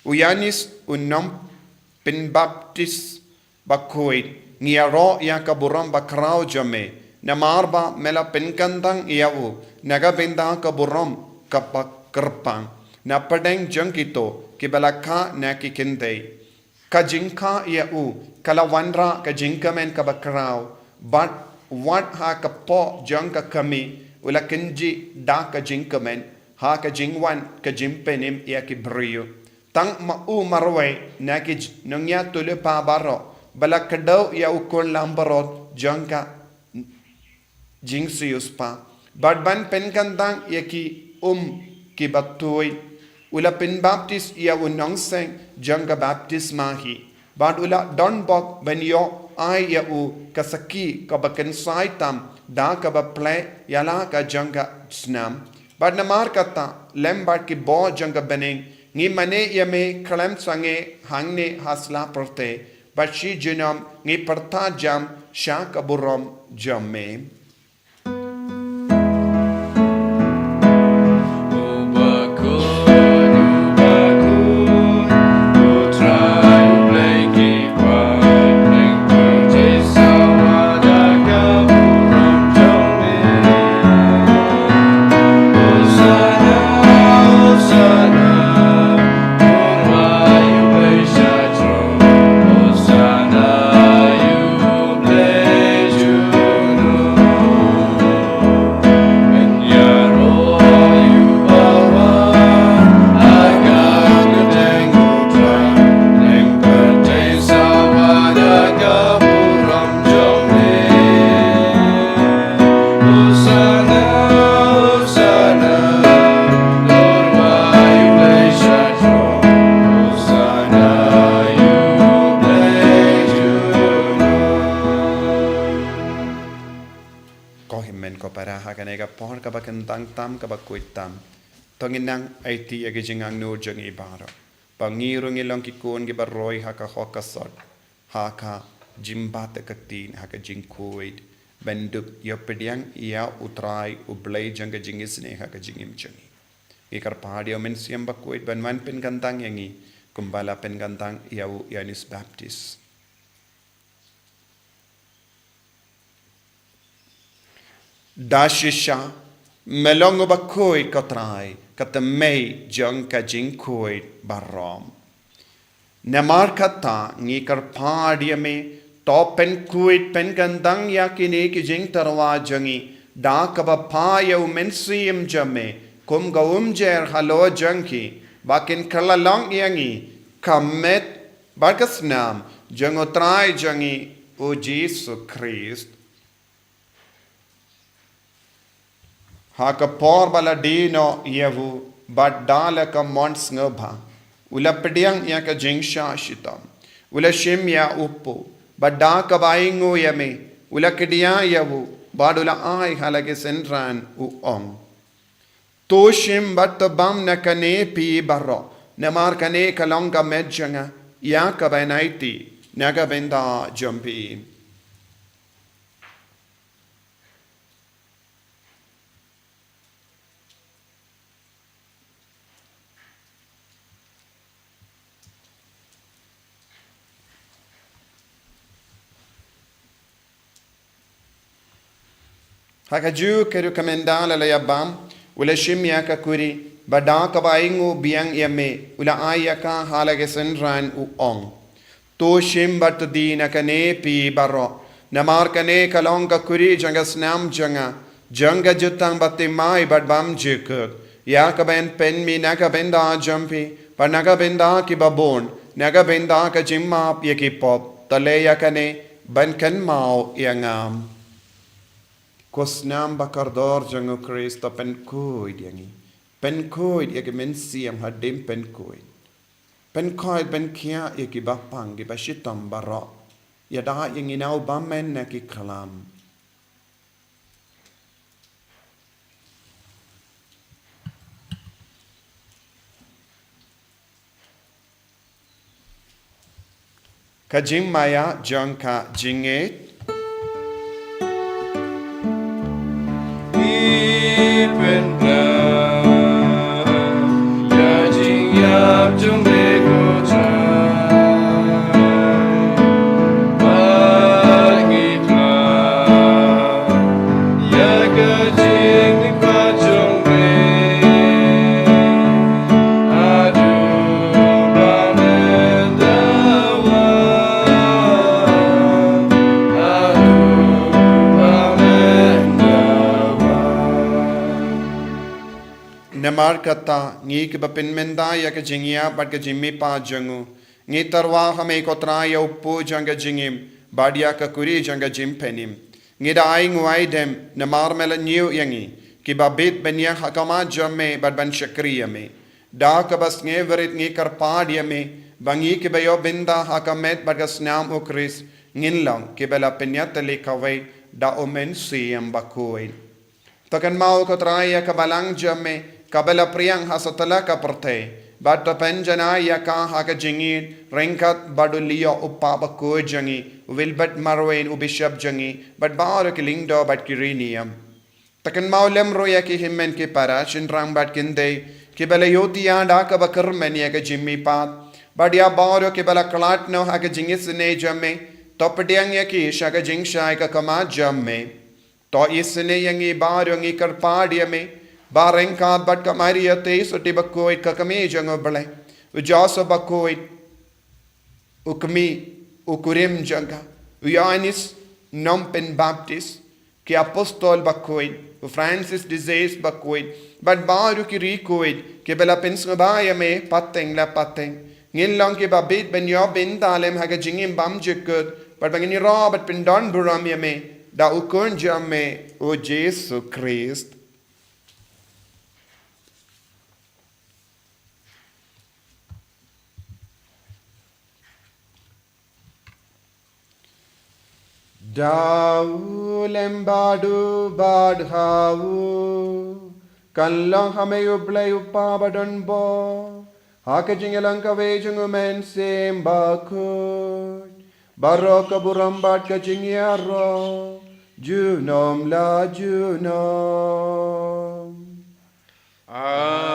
u Ïanis u nongpynbaptis bakhuid, ngi ïaroh ïa ka burom bakhraw jong me, namar ba me la pynkyntang ïa u na ka bynta ka burom kaba kyrpang, na pdeng jong kito kiba la kha na ki kynthei. Ka jingkha ïa u ka la wanrah ka jingkmen kaba khraw, bad wat ha ka pok jong ka kmie u la kynjih da ka jingkmen ha ka jingwan ka jingpynim ïa ki briew. Tang ma u marwei na ki j-, nongïathuhlypa baroh ba la kdew ïa u khun langbrot jong ka jingsiewspah, bad ban pynkyntang ïa ki um kiba tuid, u la pynbaptis ïa u nongseng jong ka baptisma hi, bad u la don bok ban ïoh ai ïa u ka sakhi kaba kynsai tam da kaba plie ïa la ka jong ka snam. Bad namar kata, lem bad ki bor jong ka bneng, ngi mane ïa me khlem sangeh hangne ha sla pyrthei, bad shi junom ngi pyrta jam sha ka burom jong me. Ko hynmen ko para, ha kane ka por kaba kyntang tam, kaba khuid tam, to ngin nang aiti ïa ki jingangnud jong ngi baroh, ba ngi ruh ngin long ki khun kiba roi ha ka hok ka sot, ha ka jingbat ka ktien, ha ka jingkhuid, ban dup ïa pdiang ïa U Trai U Blei jong ka jingisynei ha ka jingim jong ngi. Ngi kyrpad ïa U Mynsiem Bakhuid ban wan pynkyntang ïa ngi, kumba la pynkyntang ïa u Ïanis Baptis. Da shisha me long uba khuid, ko Trai, ka tmei jong ka jingkhuid baroh. Namar kata ngi kyrpad ïa me, to pynkhuid pynkyntang ïa kine ki jingtyrwa jong ngi da kaba phah ïa U Mynsiem jong me kum ka umjer halor jong ki, ba kin kylla long ïa ngi ka met bad ka snam jong U Trai jong ngi U Jisu Khrist. Ha ka por ba la die noh ïa u, bad da la ka mon sngewbha, u la pdiang ïa ka jingshah shitom, u la shim ïa u kpu, bad da kaba ainguh ïa me, u la kdiah ïa u, bad u la ai ha la ki synran, u ong: To shim bad to bam na kane phi baroh, namar kane ka long ka met jong nga ïa kaba yn aiti na ka bynta jong phi. Ha kajuh ka rukom ynda la ïa bam, u la shim ïa ka kuri, bad da kaba ainguh biang ïa me, u la ai ïa ka ha la ka synran, u ong: To shim bad to die na kane phi baroh, namar kane ka long ka kuri jong ka snam jong nga, jong ka jutang bathymmai bad bymjukut, ïa kaban pynmih na ka bynta jong phi bad na ka bynta kiba bun, na ka bynta ka jingmap ïa ki pop. To leh ïa kane ban kynmaw ïa nga. Ko snam ba kordor jong u Khrist, to pynkhuid ïa ngi. Pynkhuid ïa ki mynsiem hadien pynkhuid. Pynkhuid, pynkhiah ïa kiba pang, kiba shitom baroh. Ïada ïa ngi na u bymman na ki khlam. Ka jingmaïa jong ka jingngeit. Ngi pynbna ïa ka jingïap jong me ko Trai, bad ngi khlad ïa ka jingpynbna jong me. Haduh ba men da wan, haduh ba men da wan. Namar kata, ngi kiba pynmynta ïa ka jingïap bad ka jingmihpat jong u, ngi tyrwa ha me ko Trai ïa u kpu jong ka jingim, bad ïa ka kuri jong ka jingpynim. Ngi da ainguh aidem, namar me la ñiew ïa ngi, kiba bit ban ïeng ha khmat jong me bad ban shakri ïa me. Da kaba sngewrit ngi kyrpad ïa me, ba ngi kiba ïoh bynta ha ka met bad ka snam u Khrist, ngin long kiba la pynïatylli kawei da u Mynsiem Bakhuid. To kynmaw ko Trai ïa ka balang jong me, kaba la phriang ha satlak ka pyrthei, bad to pynjanai ïa ka ha ka jingïeit, ryngkat bad u Leo u Pap bakhuid jong ngi, u Wilbert Marwein u Bishop jong ngi, bad baroh ki lyngdoh bad ki riewniam. To kynmaw lem ruh ïa ki hynmen ki para, shynrang bad kynthei, kiba la ïohthiah da kaba kyrmen ïa ka jingmihpat, bad ïa baroh kiba la khlad noh ha ka jingisynei jong me, to pdiang ïa ki sha ka jingshai ka khmat jong me. To isynei ïa ngi baroh, ngi kyrpad ïa me, ba ryngkat bad ka Maria Theisotti bakhuid ka kmie jong u Blei, u Joseph bakhuid, u kmie, u kurim jong ka, u Ïoannis Nongpynbaptis, ki apostol bakhuid, u Francis de Sales bakhuid, bad baroh ki riewkhuid kiba la pynsngewbha ïa me pateng la pateng, ngin long kiba bit ban ïoh bynta lem ha ka jingim bymjukut, bad ba ngin ïaroh bad pyndonburom ïa me da u Khun jong me, u Jisu Khrist. Da u lem bad u bad ha u, kan long ha me u Blei u Kpa badonbor, ha ka jingïalang kawei jong u Mynsiem Bakhuid, baroh ka burom bad ka jingïaroh, junom la junom. Amen.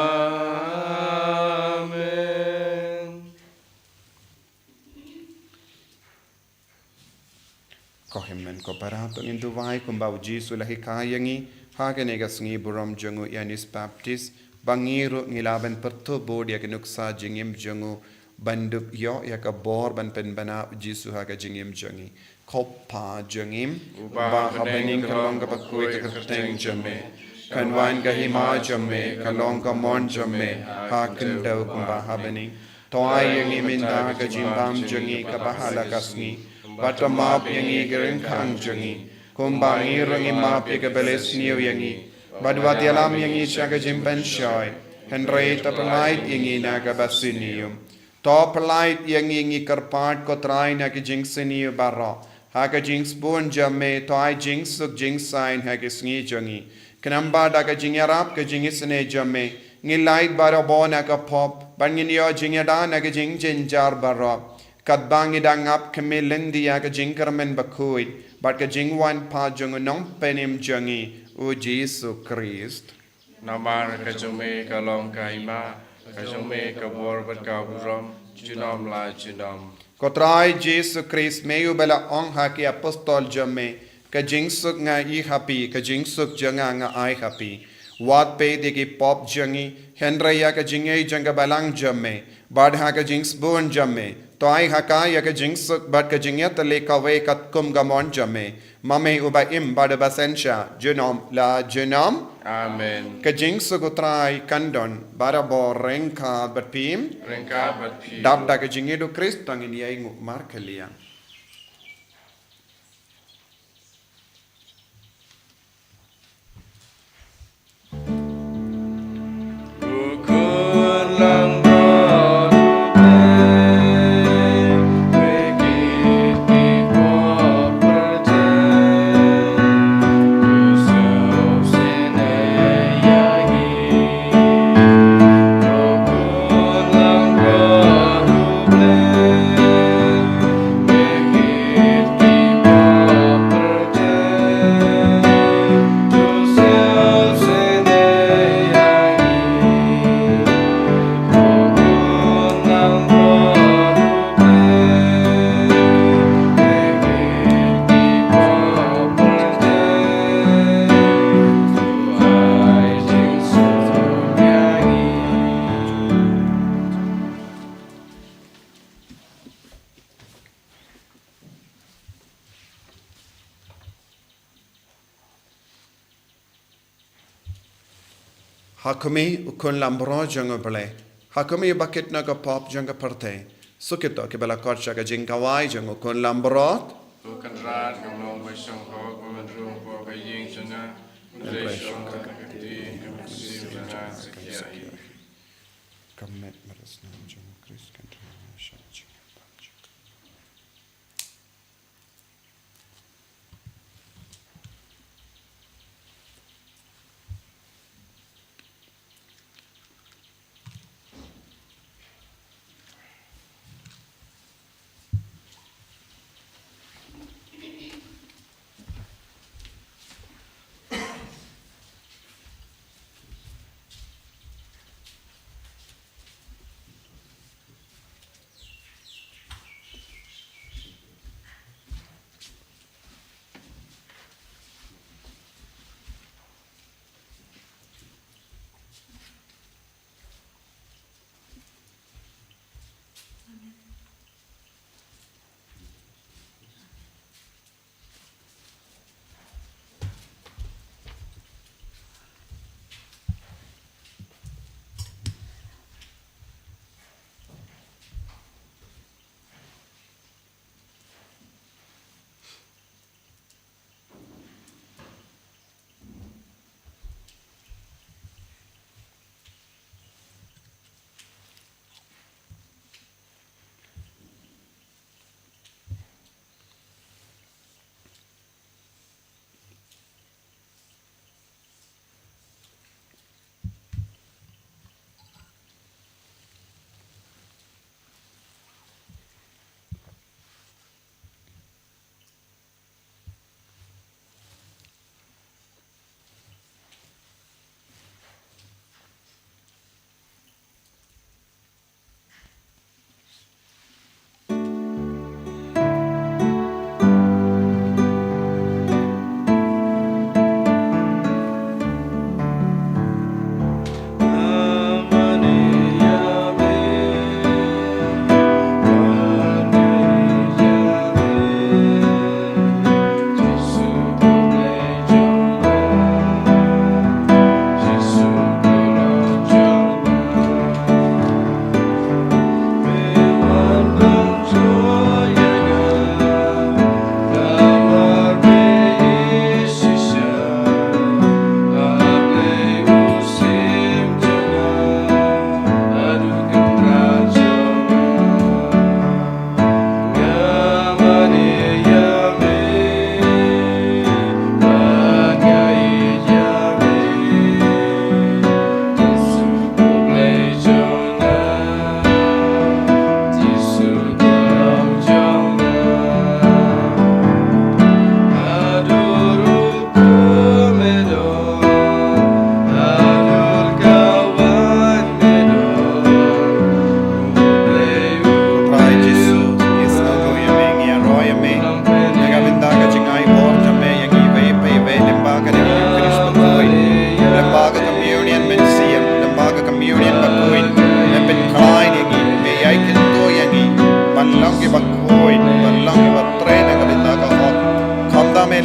Ko hynmen ko para, to ngin duwai kumba u Jisu u la hikai ïa ngi ha kane ka sngi burom jong u Ïoannis Baptis, ba ngi ruh ngi lah ban pyrthuh bud ïa ka nuksa jingim jong u, ban dup ïoh ïa ka bor ban pynbna u Jisu ha ka jingim jong ngi. Ko Pa jong ngi uba ha bneng, ka long kaba khuid ka kyrteng jong me. Kan wan ka hima jong me, ka long ka mon jong me ha khyndew kumba ha bneng. To ai ïa ngi mynta ka jingbam jong ngi kaba ha la ka sngi, bad to map ïa ngi ki ryngkang jong ngi, kumba ngi ruh ngi map ïa kiba la sniew ïa ngi, bad wat ïalam ïa ngi sha ka jingpynshoi, hynrei to pyllait ïa ngi na kaba sniew. To pyllait ïa ngi, ngi kyrpad ko Trai, na ki jingsniew baroh, ha ka jingsbun jong me, to ai jingsuk jingsaiñ ha ki sngi jong ngi. Khnang ba da ka jingïarap ka jingisynei jong me, ngin lait barabor na ka pop, bad ngin ïoh jingïada na ki jingjynjar baroh. Katba ngi dang ap khmih lynti ïa ka jingkyrmen bakhuid bad ka jingwan pat jong u Nongpynim jong ngi, u Jisu Khrist. Namar ka jong me ka long ka hima, ka jong me ka bor bad ka burom, junom la junom. Ko Trai Jisu Khrist, me uba la ong ha ki apostol jong me, ka jingsuk nga ai ha phi, ka jingsuk jong nga nga ai ha phi. Wat peit ïa ki pop jong ngi, hynrei ïa ka jingïeit jong ka balang jong me, bad ha ka jingsbun jong me, to ai ha ka ïa ka jingsuk bad ka jingïatylli kawei katkum ka mon jong me, ma me uba im bad uba synshar, junom la junom. Amen. Ka jingsuk u Trai kan don barabor ryngkat bad phi. Ryngkat bad phi. Dap da ka jingïeit u Khrist to ngin ïai nguh markhlieh. Ha khmih u Khun Langbrot jong U Blei, ha khmih uba kit noh ka pop jong ka pyrthei, suk ïa kito kiba la khot sha ka jingkhawai jong u Khun Langbrot. Ko Kynrad, ngam long ba shong hok, ba men rung hapoh ka ïing jong nga, hynrei shong ha ka ktien ka mynsiem jong nga sa khia hi. Ka met bad ka snam jong u Khrist kan trei ïa nga sha ka jingïap.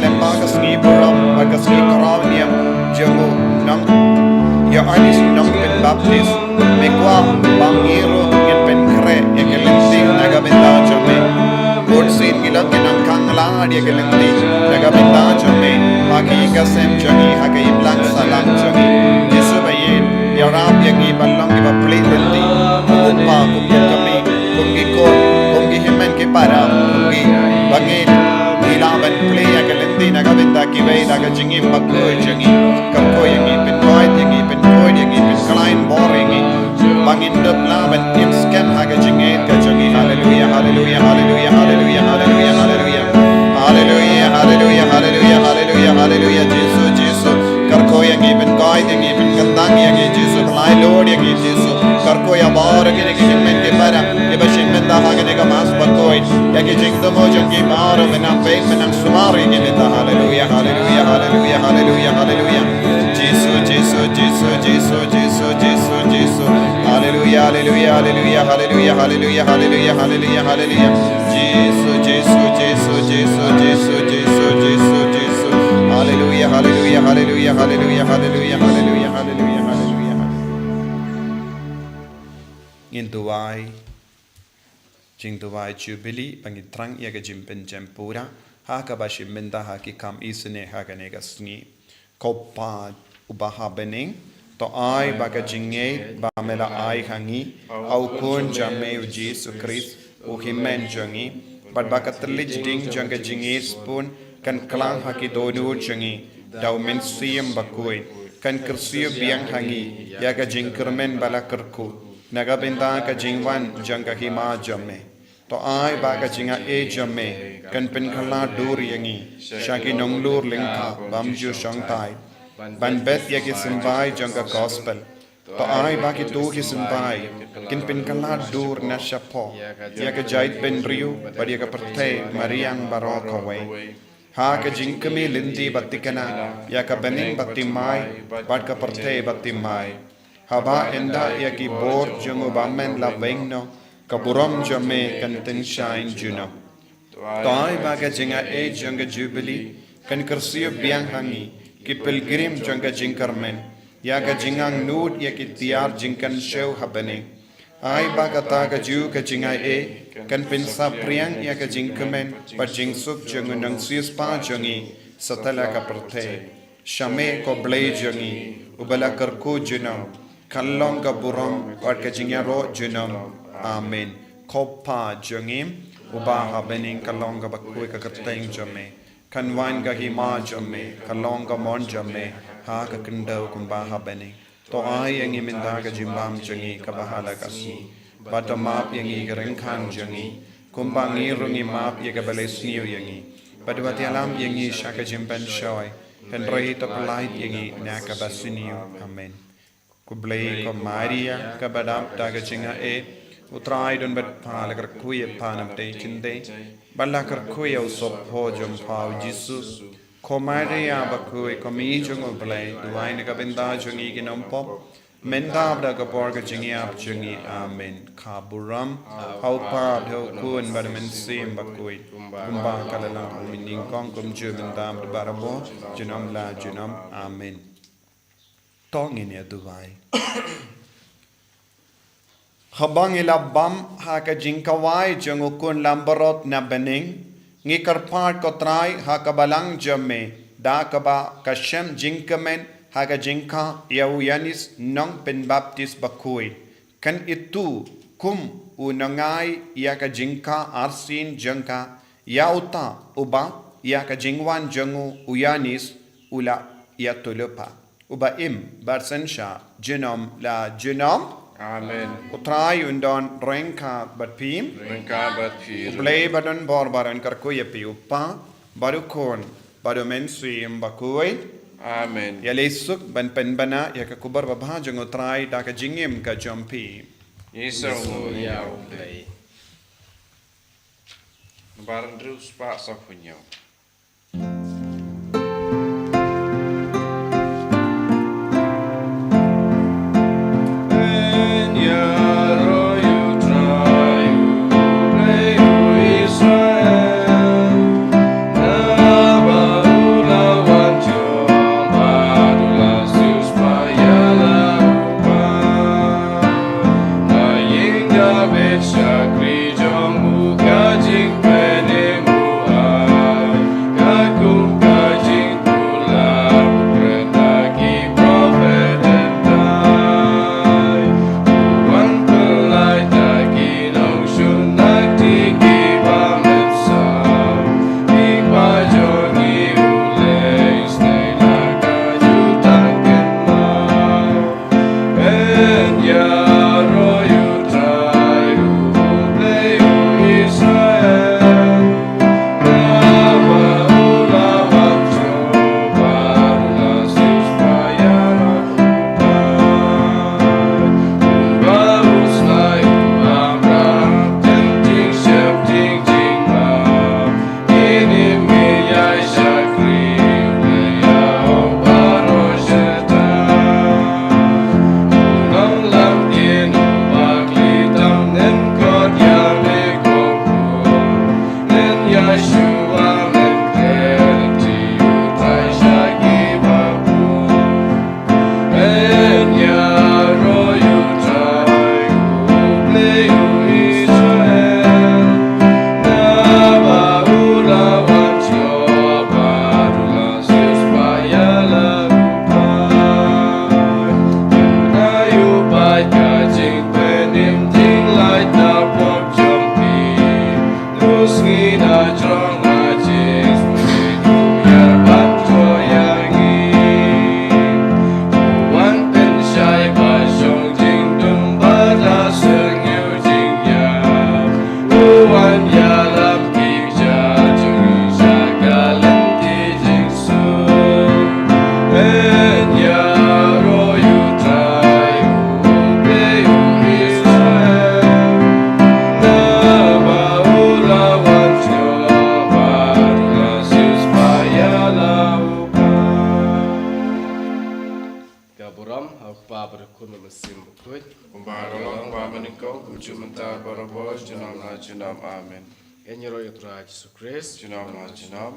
Lyngba ka sngi burom bad ka sngi khraw niam jong u nong Ïoannis Nongpynbaptis, me kwah ba ngi ruh ngin pynkhreh ïa ka lynti na ka bynta jong me. Bun sien ngi long ki nongkhang lad ïa ka lynti na ka bynta jong me ha ka ïing ka sem jong ngi, ha ka imlang sahlang jong ngi. Jisu ba ïeit, ïarap ïa ngi ban long kiba plie lynti. Ko Pa, kum ki kmie, kum ki khun, kum ki hynmen ki para, kum kiba ngeit, ngi lah ban plie ïa ka lynti na ka bynta kiwei da ka jingim bakhuid jong ngi. Kyrkhu ïa ngi, pynkhuid ïa ngi, pynkhuid ïa ngi, pynkhlaiñ bor ïa ngi, ba ngin dup lah ban im skhem ha ka jingngeit ka jong ngi. Haleluia, haleluia, haleluia, haleluia, haleluia, haleluia. Haleluia, haleluia, haleluia, haleluia, haleluia. Jisu, Jisu. Kyrkhu ïa ngi, pynkhuid ïa ngi, pynkyntang ïa ngi, Jisu. Pynlait lut ïa ngi, Jisu. Kyrkhu ïa baroh kine ki hynmen ki para kiba shim bynta ha kane ka Mass bakhuid. Ïa ki jingthmu jong ki baroh, me nang peit, me nang sumar ïa ki bynta. Haleluia, haleluia, haleluia, haleluia, haleluia. Jisu, Jisu, Jisu, Jisu, Jisu, Jisu, Jisu. Haleluia, haleluia, haleluia, haleluia, haleluia, haleluia, haleluia, haleluia. Jisu, Jisu, Jisu, Jisu, Jisu, Jisu, Jisu, Jisu. Haleluia, haleluia, haleluia, haleluia, haleluia, haleluia, haleluia, haleluia. Ngin duwai. Jingduwai Jubili ba ngi thrang ïa ka jingpynjem pura ha kaba shim bynta ha ki kam isynei ha kane ka sngi. Ko Pa uba ha bneng, to ai ba ka jingngeit ba me la ai ha ngi ha u Khun jong me u Jisu Khrist, u Hynmen jong ngi, bad ba ka thylliej ding jong ka jingïeit sbun kan kylla ha ki dohnud jong ngi da u Mynsiem Bakhuid, kan kyrsiew biang ha ngi ïa ka jingkyrmen ba la kyrkhu na ka bynta ka jingwan jong ka Hima jong me. To ai ba ka jingaiei jong me kan pynkhlad dur ïa ngi sha ki nonglur lyngkha bym ju shongthait, ban bet ïa ki symbai jong ka Gospel. To ai ba kito ki symbai kin pynkhlad dur na shapoh ïa ka jaitbynriew bad ïa ka pyrthei mariang baroh kawei. Ha ka jingkmie lynti ba thikna ïa ka bneng ba thymmai bad ka pyrthei ba thymmai. Haba ynda ïa ki bor jong u Bymman la weng noh, ka burom jong me kan tyngshaiñ junom. To ai ba ka jingaiei jong ka Jubili kan kyrsiew biang ha ngi ki pilgrim jong ka jingkyrmen ïa ka jingangnud ïa ki tiar jingkynshew ha bneng. Ai ba kata kajuh ka jingaiei kan pynsaphriang ïa ka jingkmen bad jingsuk jong u Nongsiewspah jong ngi satlak ka pyrthei. Sha me ko Blei jong ngi, uba la kyrkhu junom, kan long ka burom bad ka jingïaroh junom. Amen. Ko Pa jong ngi uba ha bneng, kan long kaba khuid ka kyrteng jong me. Kan wan ka Hima jong me, kan long ka mon jong me ha ka khyndew kumba ha bneng. To ai ïa ngi mynta ka jingbam jong ngi kaba ha la ka sngi. Bad to map ïa ngi ki ryngkhan jong ngi, kumba ngi ruh ngi map ïa kiba leh sniew ïa ngi. Bad wat ïalam ïa ngi sha ka jingpynshoi, hynrei to pyllait ïa ngi na kaba sniew. Amen. Ko Blei, ko Maria kaba dap da ka jingaiei, u Trai don bad pha. La kyrkhu ïa pha na pdeng jingtei bad la kyrkhu ïa u sohphoh jong pha u Jisu. Ko Maria bakhuid, ko Mei jong u Blei, duwai na ka bynta jong ngi ki nongpop, mynta bad ha ka por ka jingïap jong ngi. Amen. Ka burom ha u Pa bad ha u Khun bad ha u Mynsiem Bakhuid, kumba ka la long ha u mynnyngkong, kumjuh mynta bad barabor, junom la junom. Amen. To ngin ïa duwai. Haba ngi la bam ha ka jingkhawai jong u Khun Lambarot na bneng, ngi kyrpad ko Trai ha ka balang jong me, da kaba ka shem jingkmen ha ka jingkha ïa u Ïoannis Nongpynbaptis bakhuid, kan ithuh kum u nongai ïa ka jingkha arsien jong ka, ïa uta uba ïa ka jingwan jong u, u Ïoannis u la ïatylli paw, uba im bad synshar junom la junom. Amen. U Trai un don ryngkat bad phi. Ryngkat bad phi. U Blei ba don bor baroh un kyrkhu ïa phi, u Pa bad u Khun bad u Mynsiem Bakhuid. Amen. Ïaleh suk ban pynbna ïa ka khubor babha jong u Trai da ka jingim ka jong phi. Ngi sngew ïa u Blei. Bar hynriew spah sawphew hynñiew. Baba, Khun bad Mynsiem Bakhuid. Kumba ka long ha kaba nyngkong, kumjuh mynta, baroh por, junom la junom. Amen. Ngi ïaroh ïa U Trai Jisu Khrist. Junom la junom.